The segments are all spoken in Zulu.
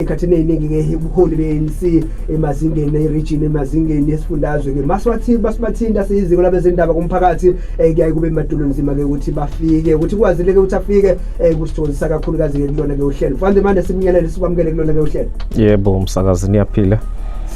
Ekhathini eziningi-ke ubuholi be-ANC emazingeni e-region, emazingeni esifundazwe-ke masiwathi basibathinta siyiziko labezindaba kumphakathi, kuyaye kube madolo nzima-ke ukuthi bafike, ukuthi kwazile-ke ukuthi afike, kusithokozisa kakhulukazi-ke kulona-ke uhlelo. Mfana manje sibingelele, sikwamukele kulona-ke uhlelo. Yebo, umsakazi, niyaphila?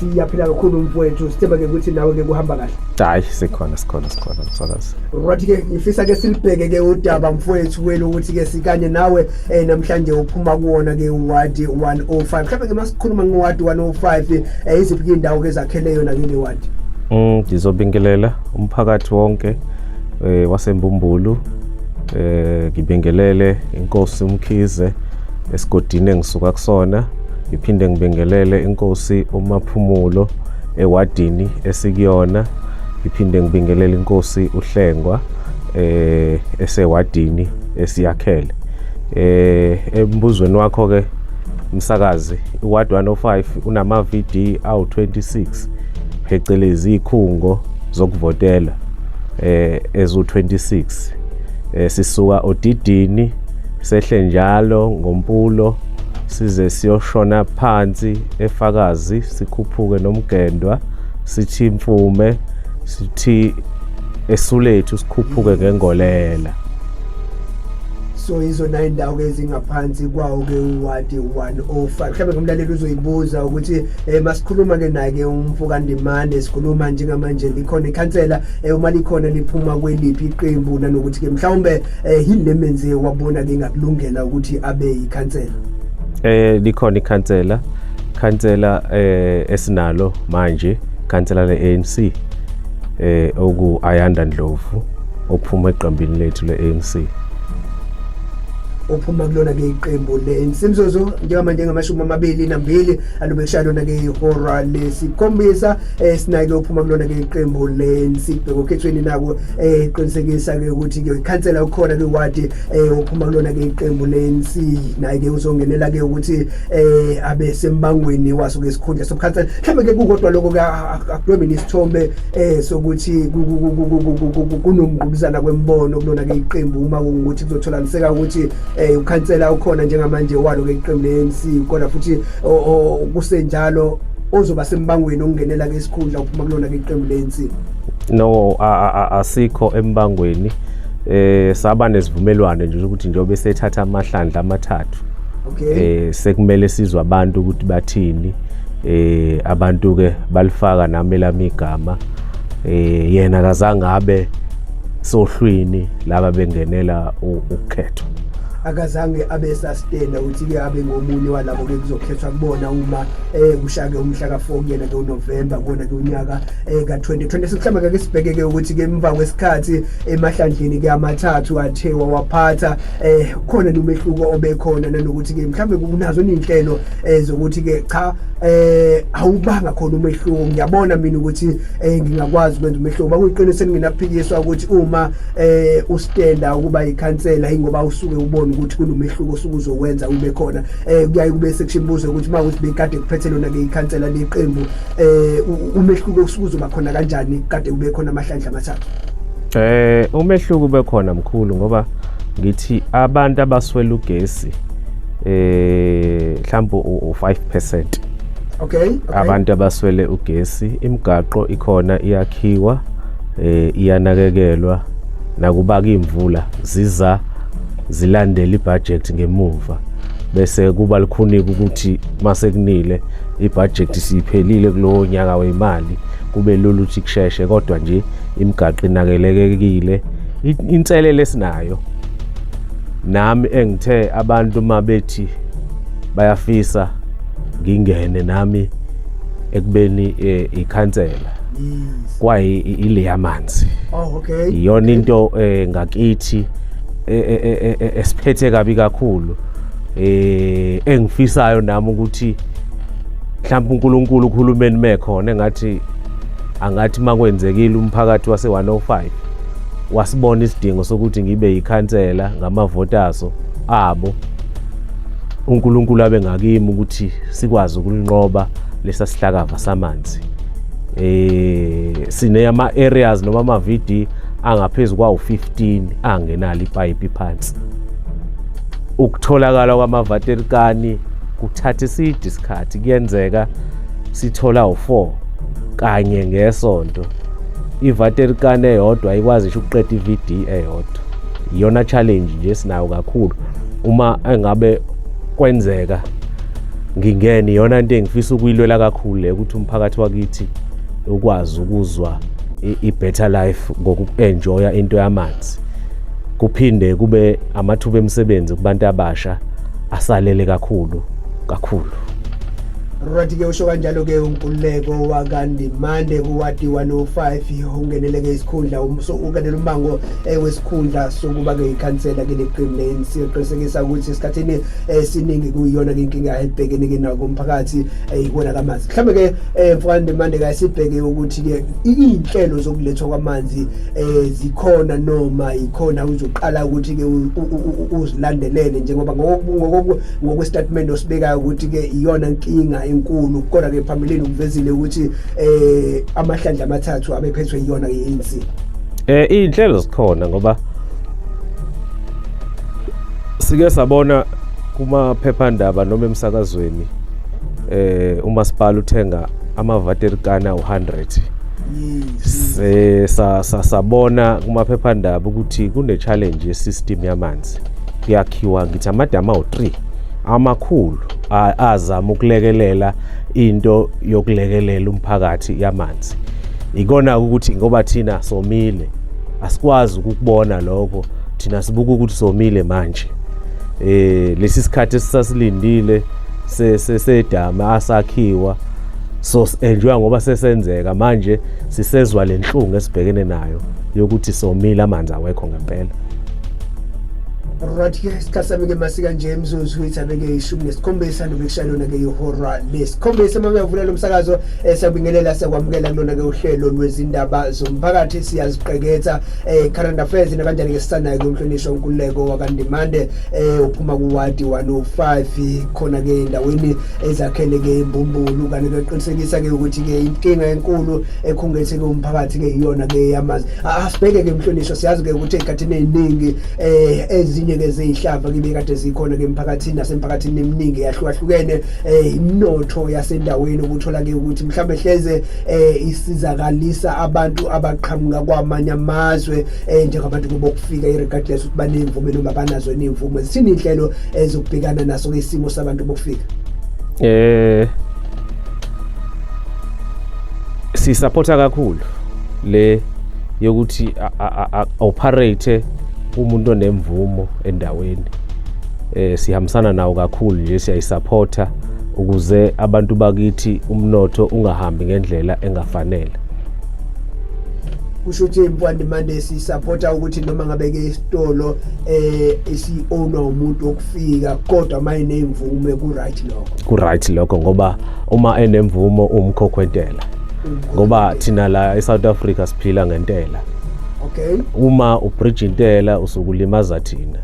Siyaphila kakhulu mfowethu, sithemba-ke ukuthi nawe-ke kuhamba kahle. Hayi, sikhona, sikhona, sikhona, msakazi. Right-ke, ngifisa-ke silibheke-ke udaba mfowethu kwelo ukuthi-ke sikanye nawe namhlanje uphuma kuwona-ke wadi 105. Mhlawumbe-ke masikhuluma ngowadi 105, iziphi-ke iy'ndawo-ke ezakhele yona ke le wadi? Ngizobingelela umphakathi wonke waseMbumbulu. Ngibingelele inkosi uMkhize esigodini engisuka kusona. Ngiphinde ngibingelele inkosi uMaphumulo ewadini esikuyona. Ngiphinde ngibingelele inkosi uHlengwa esewadini esiyakhele. Embuzweni wakho ke msakazi, iward 105 unama VD awu26, phecelezi ikhungo zokuvotela ezu26. Sisuka odidini sehle njalo ngompulo size siyoshona phansi eFakazi, sikhuphuke nomgendwa, sithi imfume, sithi esulethu, sikhuphuke ngengolela. So izona indawo ke ezingaphansi kwawo ke uwadi 105. Mhlawumbe ngumlaleli uzoyibuza ukuthi masikhuluma ke naye ke umfo kaNdimande, sikhuluma njengamanje likhona ikhansela, uma likhona liphuma kweliphi iqembu, nanokuthi ke mhlawumbe yini lemenze wabona ke ngakulungela ukuthi abe ikhansela? Likhona ikhansela, khansela esinalo manje, khansela le-ANC, oku Ayanda Ndlovu, ophuma eqembini lethu le-ANC. Ophuma kulona ke iqembu le-ANC. Mzuzu njengamanje 22 alube kushaya lona ke ihora lesikhombisa. Sinake ophuma kulona ke iqembu le-ANC bheka okhethweni nako, qinisekisa ke ukuthi ke ikhansela ukhona ke wadi, ophuma kulona ke iqembu le-ANC, naye ke uzongenela ke ukuthi abe sembangweni waso ke isikhundla sobukhansela. Mhlawumbe ke kukodwa lokho ke akudwebe nesithombe sokuthi kunomngqubuzana kwembono kulona ke iqembu, uma kungukuthi kuzotholakaliseka ukuthi ukhansela ukhona njengamanje walo ke iqembu le-ANC, kodwa futhi kusenjalo ozoba sembangweni okungenela ke isikhundla uphuma kulona ke iqembu le-ANC. No, asikho embangweni. Saba nesivumelwano nje ukuthi njengoba esethatha amahlandla amathathu, sekumele sizwe abantu ukuthi bathini. Abantu ke balifaka nami elami igama. Yena akazange abe sohlwini laba bengenela ukukhetho. Akazange abe sastenda ukuthi ke abe ngomunye walabo ke kuzokhethwa kubona uma kushake umhla ka4 kuyena ke uNovember kona ke unyaka ka2026. Mhlawumbe ke sibheke ke ukuthi ke emva kwesikhathi emahlandleni ke amathathu athe wawaphatha, khona nomehluko obekhona, nanokuthi ke mhlawumbe kunazo inhlelo zokuthi ke cha, awubanga khona umehluko, ngiyabona mina ukuthi ngingakwazi ukwenza umehluko. Bakuyiqiniso elingenakuphikiswa ukuthi uma ustenda ukuba ikhansela ingoba usuke ubona ukuthi kunomehluko osuke uzowenza ube khona. Kuyaye kube sekushimbuzo ukuthi uma ukuthi bekade kuphethe lona ke ikhansela leqembu, umehluko usuke uzoba khona kanjani kade kube khona amahlandla amathathu? Umehluko ube khona mkhulu, ngoba ngithi abantu abaswela ugesi mhlawumbe u5%. Abantu abaswele ugesi, imigaqo ikhona, iyakhiwa, iyanakekelwa, nakuba imvula ziza zilandela ibudget ngemuva, bese kuba likhunike ukuthi mase kunile ibudget siphelile kulowo nyaka wemali, kube lula ukuthi kusheshe. Kodwa nje imigaqo inakelekekile. Inselele esinayo nami engithe abantu mabethi bayafisa ngingene nami ekubeni ikhansela, kwayi ile yamanzi. Oh, okay. Iyona into ngakithi esiphethe kabi kakhulu, engifisayo nami ukuthi mhlawumbe uNkulunkulu, uhulumeni mekhona, engathi angathi makwenzekile umphakathi wase 105 wasibona isidingo sokuthi ngibe yikhansela ngamavoti aso abo, uNkulunkulu abe ngakimi ukuthi sikwazi ukulinqoba lesa sihlakava samanzi. Sine ama areas noma ama VD angaphezulu kwawo 15 angenalo ipipe phansi. Ukutholakala kwamavaterikani Kuthatha eside isikhathi, kuyenzeka sithola u4 kanye ngesonto. Ivaterikane eyodwa ayikwazi ngisho ukuqeda i-VD eyodwa. Iyona challenge nje esinayo kakhulu. Uma engabe kwenzeka ngingene, iyona into engifisa ukuyilwela kakhulu le, ukuthi umphakathi wakithi ukwazi ukuzwa i-better life ngoku-enjoya into yamanzi, kuphinde kube amathuba emisebenzi kubantu abasha asalele kakhulu kakhulu. Right-ke, usho kanjalo-ke uNkululeko wakaNdimande kuwadi 105, ungenele-ke isikhundla, ungenele umbango wesikhundla sokuba-ke ikhansela kule qembu le-ANC. Uqinisekisa ukuthi esikhathini esiningi kuyiyona-ke inkinga ebhekene-ke nawo komphakathi, ikona kamanzi. Mhlawumbe-ke mfokaNdimande, kasibheke ukuthi-ke iy'nhlelo zokulethwa kwamanzi zikhona noma ikhona uzoqala ukuthi-ke uzilandelele, njengoba ngokwestatement osibekayo ukuthi-ke iyona nkinga enkulu, kodwa-ke phambilini ukuvezile ukuthi amahlandla amathathu abephethwe iyona i-ANC. Iy'nhlelo zikhona, ngoba sike sabona kumaphephandaba noma emsakazweni umasipala uthenga amavaterikana u100. Se sabona kumaphephandaba ukuthi kune challenge ye system yamanzi, kuyakhiwa ngithi amadamu awu3 amakhulu azama ukulekelela into yokulekelela umphakathi yamanzi. Ikona ukuthi ngoba thina somile, asikwazi ukukubona lokho, thina sibuka ukuthi somile manje. Lesi sikhathi esisasilindile sedama asakhiwa, so enjoy ngoba sesenzeka manje, sisezwa lenhlungu esibhekene nayo yokuthi somile, amanzi awekho ngempela. Right-ke, isikhathi sami-ke masika nje imizuzu ithabeke 17 noma kushayelona-ke ihora lesikhombisa. Uma uyavula lo msakazo, siyabingelela, siyakwamukela kulona-ke uhlelo lwezindaba zomphakathi siyaziqeketha, current affairs. Nakanjani-ke sisanayo-ke umhlonishwa uNkululeko wakaNdimande, uphuma kuwadi 105 khona-ke endaweni ezakhele-ke iMbumbulu. Kanti-ke qinisekisa-ke ukuthi-ke inkinga enkulu ekhungethe-ke umphakathi-ke iyona-ke yamanzi. Asibheke-ke mhlonishwa, siyazi-ke ukuthi ey'khathini ey'ningi ezinye ke zeyihlava kibe kade zikhona ke emphakathini nasemphakathini eminingi yahlukahlukene, iminotho yasendaweni, ukuthola ke ukuthi mhlawumbe hleze isizakalisa abantu abaqhamuka kwamanye amazwe, njengabantu bokufika, irregardless ukuthi banemvume noma banazo nemvume. Zithini inhlelo ezokubhekana naso ke isimo sabantu bokufika? Sisupporta kakhulu le yokuthi operate umuntu onemvumo endaweni. Sihambisana nawo kakhulu nje, siyayisupporta ukuze abantu bakithi umnotho ungahambi ngendlela engafanele. Kusho ukuthi mfokaNdimande, sisupporta ukuthi noma ngabe ke isitolo esi-ownwa umuntu okufika, kodwa mayinemvume, ku right lokho? Ku right lokho, ngoba uma enemvumo umkhokho wentela, ngoba thina la eSouth Africa siphila ngentela. Uma ubridge intela, usukulimaza thina.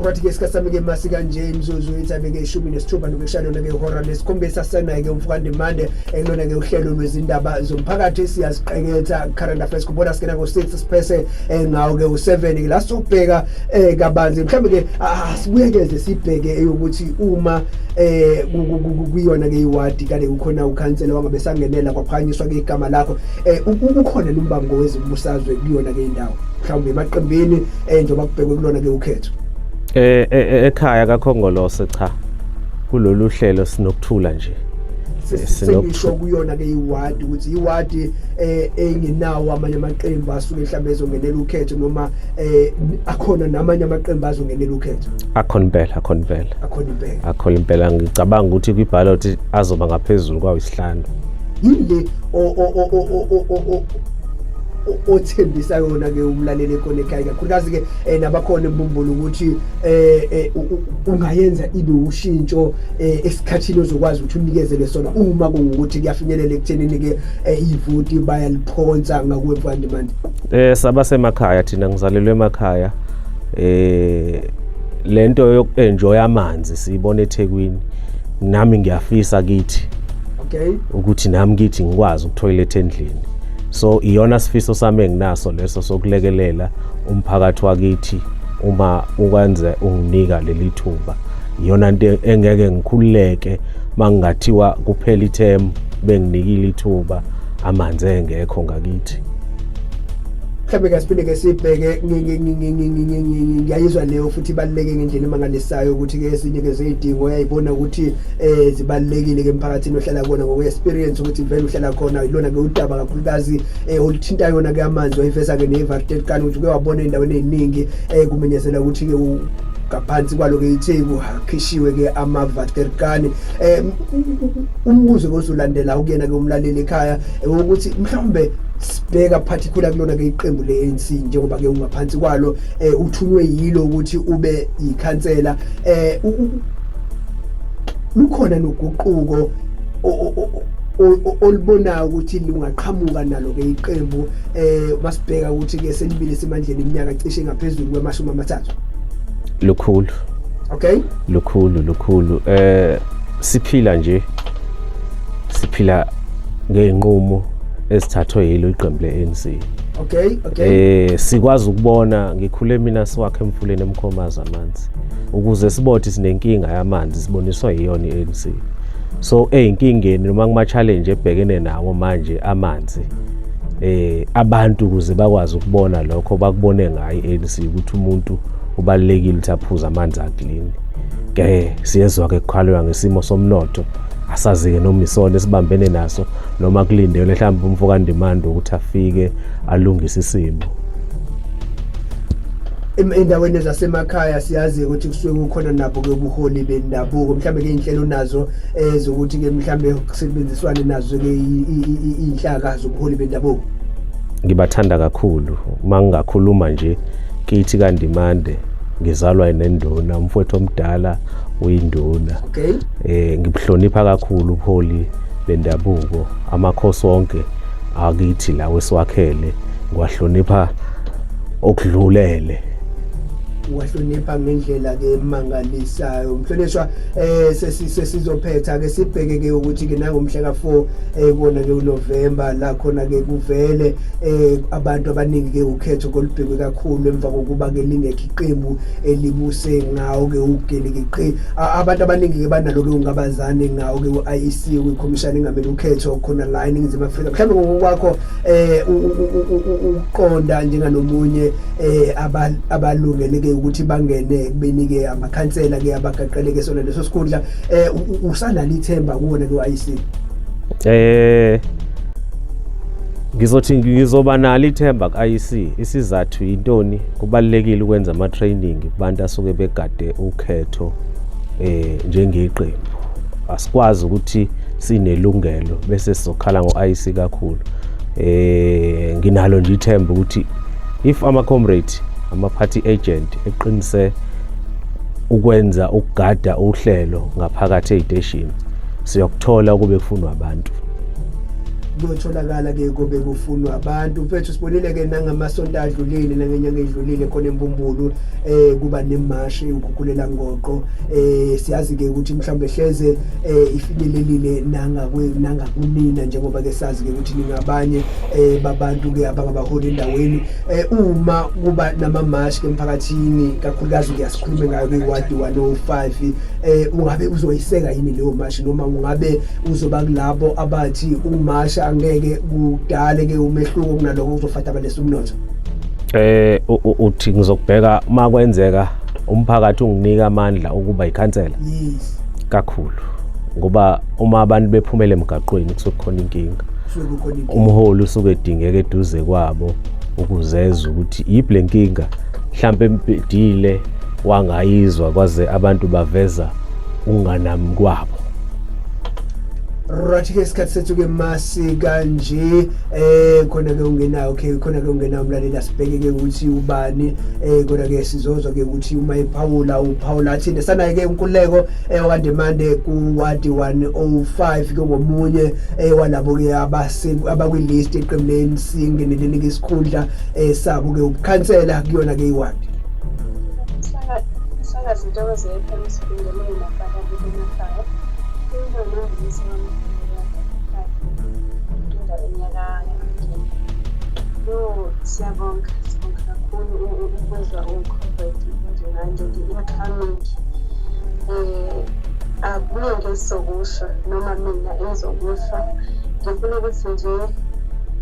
Right-ke, isikhathi sami-ke masika nje imizuzu ithabeke 16 nokushayelona-ke ihora lesikhombisa. Sanaye-ke umfokaNdimande ekulona-ke uhlelo lwezindaba zomphakathi siyaziqeketha, current affairs. Kubona singena ngo-6, siphese ngawo-ke u-7 la sizobheka kabanzi. Mhlawumbe-ke asibuyekeze, sibheke eyokuthi uma kuyona-ke iwadi kade kukhona ukhansela wangabe sangenela, kwaphakanyiswa-ke igama lakho, ukhona nombango wezombusazwe kuyona-ke indawo, mhlawumbe emaqembini, njengoba kubhekwe kulona-ke ukhetho? Ekhaya kaKhongolose, cha, kulolu hlelo sinokuthula nje. Sengisho kuyona ke iwadi, ukuthi iwadi engenawo amanye amaqembu asuke mhlawumbe ezongenela ukhetho, noma akhona namanye amaqembu azongenela ukhetho? Akhona impela, akhona impela. Akhona impela. Akhona impela. Ngicabanga ukuthi kwi-ballot azoba ngaphezulu kwawo isihlanu. Yini le othembisa yona ke umlaleli ekhona ekhaya, kakhulukazi ke nabakhona eMbumbulu, ukuthi ungayenza ibe ushintsho esikhathini ozokwazi ukuthi unikezele sona, uma kungukuthi kuyafinyelela ekuthenini ke ivoti bayaliphonsa ngakuwe, mfokaNdimande? Sabasemakhaya thina, ngizalelwe emakhaya. Lento yokuenjoy amanzi siyibona eThekwini, nami ngiyafisa kithi ukuthi nami kithi ngikwazi ukuthoyiletha endlini. So iyona sifiso sami enginaso leso sokulekelela umphakathi wakithi uma ukwenze unginika leli thuba. Iyona nto engeke ngikhululeke mangingathiwa kuphela ithemu benginikile ithuba amanzi engekho ngakithi. Mhlawumbe kasiphinde-ke sibheke, ngiyayizwa leyo futhi ibaluleke ngendlela emangalisayo ukuthi-ke ezinye-ke zey'dingo uyayibona ukuthi um zibalulekile-ke emphakathini ohlala kona ngokwe-experience ukuthi vele uhlala khona yilona-ke udaba kakhulukazi um oluthinta yona-ke amanzi wayiveza-ke ne-vartet kani ukuthi uke wabona ey'ndaweni ey'ningi um kumenyezela ukuthi-ke ngaphansi kwalo-ke itheku akhishiwe-ke amavaterkani um umbuzo ke ozolandela ukuyena-ke umlaleli ekhaya ukuthi mhlawumbe sibheka particular kulona ke iqembu le-ANC njengoba ke ungaphansi kwalo uthunywe yilo ukuthi ube yikhansela, lukhona noguquko olubonayo ukuthi lungaqhamuka nalo ke iqembu masibheka ukuthi ke selibile semandleni iminyaka cishe ngaphezulu kwama-30? Lukhulu. Okay. Lukhulu, lukhulu. Siphila nje, siphila ngey'nqumo ezithathwe yilo iqembu le-ANC. Okay. Sikwazi ukubona, ngikhule mina siwakhe emfuleni eMkhomazi amanzi. Ukuze sibothi sinenkinga yamanzi siboniswa yiyona i-ANC. So ey'nkingeni noma kuma-challenge ebhekene nawo manje amanzi, abantu ukuze bakwazi ukubona lokho bakubone ngayo i-ANC ukuthi umuntu ubalulekile ukuthi aphuze amanzi a-clean. Ke siyezwa ke kukhalwa ngesimo somnotho, asazi-ke noma isona esibambene naso noma kulindelwe mhlawumbe umfo kaNdimande ukuthi afike alungise isimo. Endaweni zasemakhaya siyazi ukuthi kusuke kukhona nabo ke ubuholi bendabuko, mhlawumbe ke inhlelo nazo ezokuthi ke mhlawumbe kusebenziswane nazo ke inhlaka zobuholi bendabuko. Ngibathanda kakhulu. Uma ngingakhuluma nje kithi kaNdimande, ngizalwa nenduna, umfowethu omdala uyinduna. Okay. Ngibuhlonipha kakhulu ubuholi bendabuko, amakhosi wonke akithi lawo esiwakhele ngiwahlonipha okudlulele. Wahlonipha ngendlela ke emangalisayo mhlonishwa. Sesizophetha ke, sibheke ke ukuthi ke nangomhla ka4 kona ke uNovember la khona ke kuvele abantu abaningi ke ukhetho kolubhekwe kakhulu emva kokuba ke lingekho iqembu elibuse ngawo ke ugelekeqe. Abantu abaningi ke banalo ke ungabazane ngawo ke u-IEC, kwikhomishana engamele ukhetho khona la eNingizimu Afrika. Mhlawumbe ngokwakho uqonda njenganomunye abalungele ke ukuthi bangene kubeni ke amakhansela ke abagaqeleke sona leso sikhundla, usanalo ithemba kuwona ke u-IEC? Ngizothi ngizoba nalo ithemba ku-IEC. Isizathu yintoni? Kubalulekile ukwenza ama-training kubantu asuke begade ukhetho njengeqembu. Asikwazi ukuthi sinelungelo bese sizokhala ngo-IEC kakhulu. Nginalo nje ithemba ukuthi if ama-comrade, ama-party agent eqinise ukwenza ukugada uhlelo ngaphakathi ey'teshini, siyokuthola kube kufunwa abantu. Kuyotholakala ke kube kufunwa abantu. Mfethu, sibonile ke nangamasonto adlulile nangenyanga edlulile khona eMbumbulu kuba nemashi ukhukhulela ngoqo. Siyazi ke ukuthi mhlawumbe hleze ifinyelelile nangakwe nangakunina, njengoba ke sazi ke ukuthi ningabanye babantu ke abangabaholi endaweni. Uma kuba namamashi ke emphakathini, kakhulukazi ke asikhulume ngayo ke wadi 105, ungabe uzoyiseka yini leyo mashi, noma ungabe uzoba kulabo abathi umasha angeke kudale ke umehluko kunaloko kuzofadabalisa umnotho? Uthi ngizokubheka makwenzeka umphakathi unginika amandla ukuba ikhansela? Yes. Kakhulu, ngoba uma abantu bephumele emgaqweni kusuke kukhona inkinga. Kusuke kukhona inkinga. Umholi usuke edingeka eduze kwabo ukuzezwa ukuthi yiphi le nkinga mhlampe empedile wangayizwa kwaze abantu baveza unganami kwabo. Right ke, isikhathi sethu ke masi kanje khona ke ungenayo, okay, khona ke ungenayo umlaleli, asibheke ke ukuthi ubani khona ke sizozwa ke ukuthi uma ephawula uphawula athini. Sanaye ke uNkululeko okaNdimande ku ward 105 ke, ngomunye walabo ke abase abakwi list eqembu le-ANC ngeneleni ke isikhundla sabo ke ubukhansela kuyona ke iward. Umsakazi, Ntokozo FM, sibingelele nabalaleli emakhaya. Umama endaweni yakaMgeni. No, siyabonga, sibonga kakhulu ukuzwa u-comrade Ndimande, the incoming Akuningi esizokusho noma mina engizokusho. Ngifuna ukuthi nje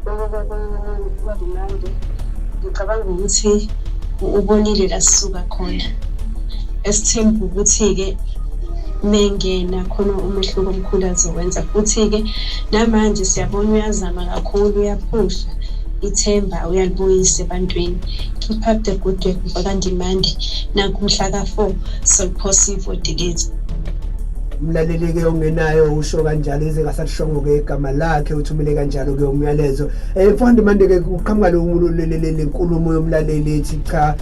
ukube kuNdimande ngicabanga ukuthi ubonile la sisuka khona. Esithemba ukuthi-ke mengena khona umehluko omkhulu azowenza futhi-ke namanje siyabona uyazama kakhulu uyaphusha ithemba uyalibuyisa ebantwini. Keep up the good work mfokaNdimande naku mhla ka-4 soliphosa ivoti lethu. Umlaleli-ke ongenayo usho kanjalo ize ngasalishongo-ke igama lakhe uthumele kanjalo-ke umyalezo. Mfowethu manje-ke kuqhamuka le nkulumo yomlaleli ethi cha,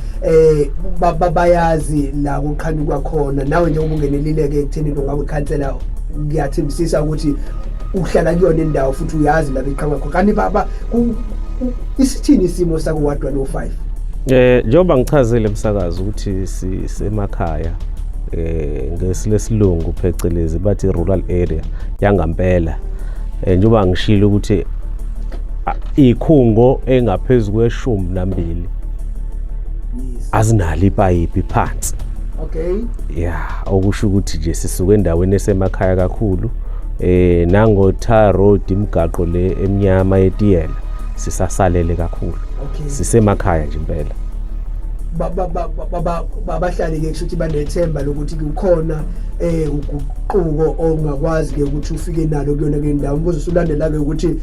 bayazi la kuqhamuka khona. Nawe njengoba ungenelile-ke ekutheni ungabe ikhansela, ngiyathembisisa ukuthi uhlala kuyona indawo futhi uyazi la beqhamuka khona. Kanti baba, isithini isimo saku-ward 105? Njengoba ngichazile umsakazi ukuthi sisemakhaya, ngesilesilungu phecelezi bathi rural area yangampela. Njengoba ngishilo ukuthi ikhungo engaphezulu kwe-12 azinalo ipayipi phansi. Yeah, okusho ukuthi nje sisuke endaweni esemakhaya kakhulu. Nango tar road, imigaqo le eminyama yetiyela, sisasalele kakhulu. Sisemakhaya nje impela. Babahlali-ke kusho ukuthi banethemba lokuthi kukhona uguquko ongakwazi ke ukuthi ufike nalo kuyona ke indawo. Umbuzo usulandela ke ukuthi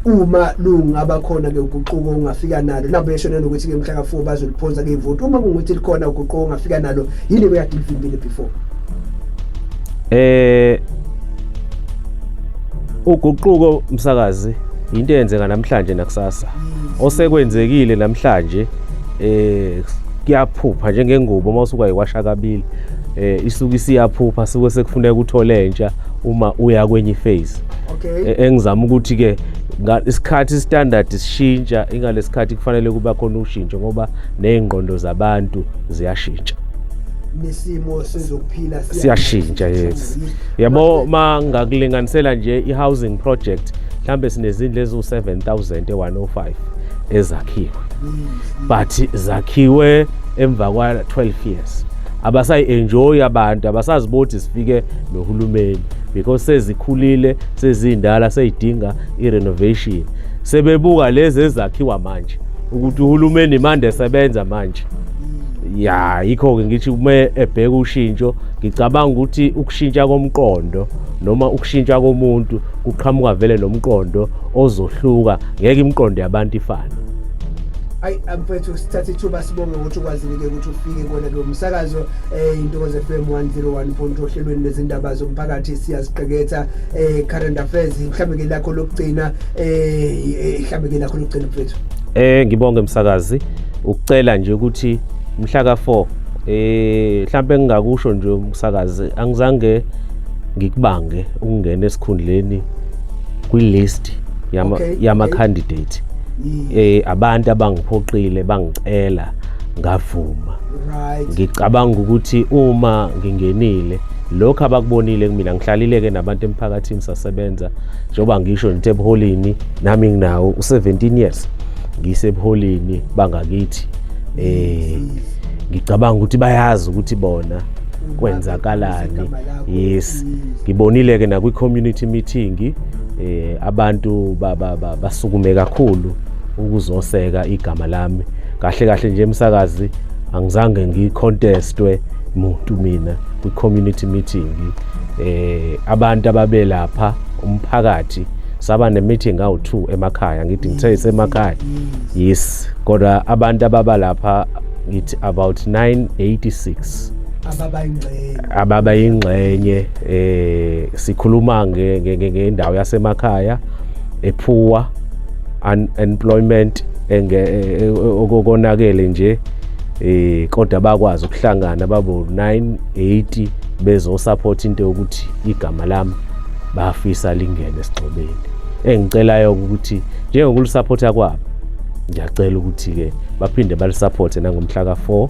uma lungaba khona ke uguquko ongafika nalo, nabo besho nanokuthi ke mhla ka-4 bazoliphonsa ke ivoti. Uma kungukuthi likhona uguquko ongafika nalo, yini bekade ilivimbile before? Uguquko msakazi into eyenzeka namhlanje nakusasa. Osekwenzekile namhlanje kuyaphupha njengengubo uma usuka yiwasha kabili, isuke isiyaphupha, suke sekufuneka uthole entsha uma uya kwenye phase. Engizama ukuthi ke isikhathi standard sishintsha, ingalesikhathi kufanele kuba khona ushintsho ngoba nezingqondo zabantu ziyashintsha. Nesimo sezokuphila siyashintsha. Yes, yabo, mangakulinganisela nje i-housing project, mhlambe sinezindlu eziwu-7000 e-105 ezakhiwe, but zakhiwe emva kwa-12 years. Abasayi-enjoy abantu, abasazibothi sifike nohulumeni because sezikhulile, sezindala, seyidinga i-renovation. Sebebuka lezi ezakhiwa manje ukuthi uhulumeni manje esebenza manje. Ya, yikho-ke ngithi uma ebheka ushintsho, ngicabanga ukuthi ukushintsha komqondo noma ukushintsha komuntu kuqhamuka vele nomqondo ozohluka, ngeke imiqondo yabantu ifane. Ayi mfethu, sithatha ithuba sibonge ukuthi ukwazile-ke ukuthi ufike kona ke umsakazo Intokozo FM 101.2 ohlelweni lwezindaba zomphakathi siyaziqeketha, current affairs. Mhlawumbe ke lakho lokugcina, mhlawumbe ke lakho lokugcina mfethu. Ngibonge msakazi, ukucela nje ukuthi mhla ka4, mhlawumbe ngingakusho nje umsakazi, angizange ngikubange ukungena esikhundleni kwi-list yama candidate. Abantu abangiphoqile bangicela, ngavuma. Ngicabanga ukuthi uma ngingenile, lokho abakubonile kumina, ngihlalile ke nabantu emphakathini, sasebenza, njengoba ngisho nje ebuholini nami nginawo u17 years ngisebuholini bangakithi. Ngicabanga ukuthi bayazi ukuthi bona kwenzakalani. Yes, ngibonile ke nakwi community meeting, abantu basukume kakhulu ukuzoseka igama lami. Kahle kahle nje emsakazi, angizange ngicontestwe muntu mina kwi community meeting. Abantu ababelapha umphakathi, saba ne meeting awu2 emakhaya, ngithi ngithe isemakhaya, yes, kodwa abantu ababalapha ngithi about 986 ababayingxenye. Ababa ingxenye. Sikhuluma ngendawo yasemakhaya e-poor, unemployment, okonakele nje, kodwa bakwazi ukuhlangana babo 980 bezo support into yokuthi igama lami bafisa lingene esigxobeni. Engicelayo ukuthi njengokulisupporta kwabo, ngiyacela ukuthi ke baphinde balisupporte nangomhla ka4.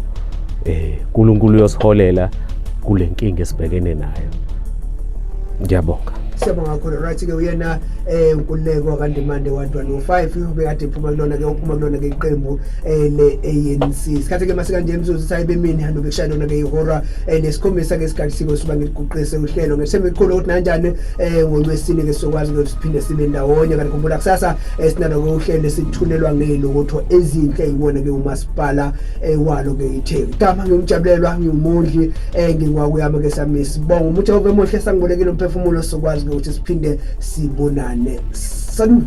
uNkulunkulu uyosiholela kule nkinga esibhekene nayo. Ngiyabonga. Siyabonga kakhulu. Right ke, uyena uNkululeko kaNdimande ward 105, ubekade ephuma kulona ke, uphuma kulona ke iqembu le ANC. Isikhathi ke masikanje imzuzu sayibe mini hando bekushaya lona ke ihora lesikhombisa ke, isikhathi siko suba ngiguqise uhlelo. Ngethemba elikhulu ukuthi nanjani ngolwesine ke sokwazi ukuthi siphinde sibe ndawonye. Kanti khumbula kusasa sinalo uhlelo esithulelwa ngezilokotho ezinhle iwona ke umasipala walo ke iTheku. Igama ngimjabulelwa ngimondli, ngingwakuyama ke sami sibonga umuthi obemuhle sangibolekile umphefumulo, sokwazi ukuthi siphinde sibonane. Salute.